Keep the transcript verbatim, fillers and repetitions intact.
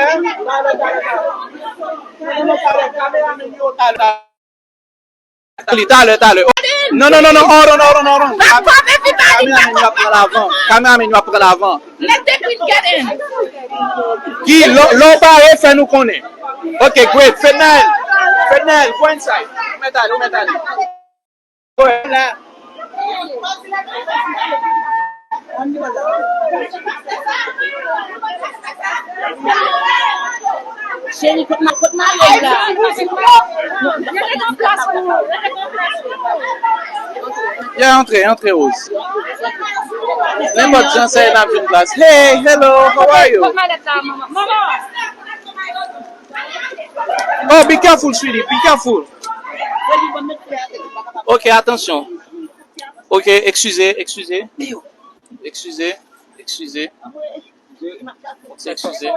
Talè, talè, talè. Talè, talè, talè. Non, non, non, non, hold on, hold on, hold on. Kameraman yo ap pran lavan. Kameraman yo ap pran lavan. Let the queen get in. Guy, lè lè w pare, fè nou konnen. Ok, great. Fednaelle, Fednaelle, go inside. Ou mèt ale, ou mèt ale. Go ahead. Cheri, kot ma, kot ma ale la? Ya, antre, antre, Rose. Nenpòt jan sa ye, n ap jwenn plas. Hey, hello, how are you? Kot malèt la, manman? Manman! Oh, be careful, sweetie, be careful. Ok, atansyon. Ok, eskize, eskize. Eskize, eskize. Eskize.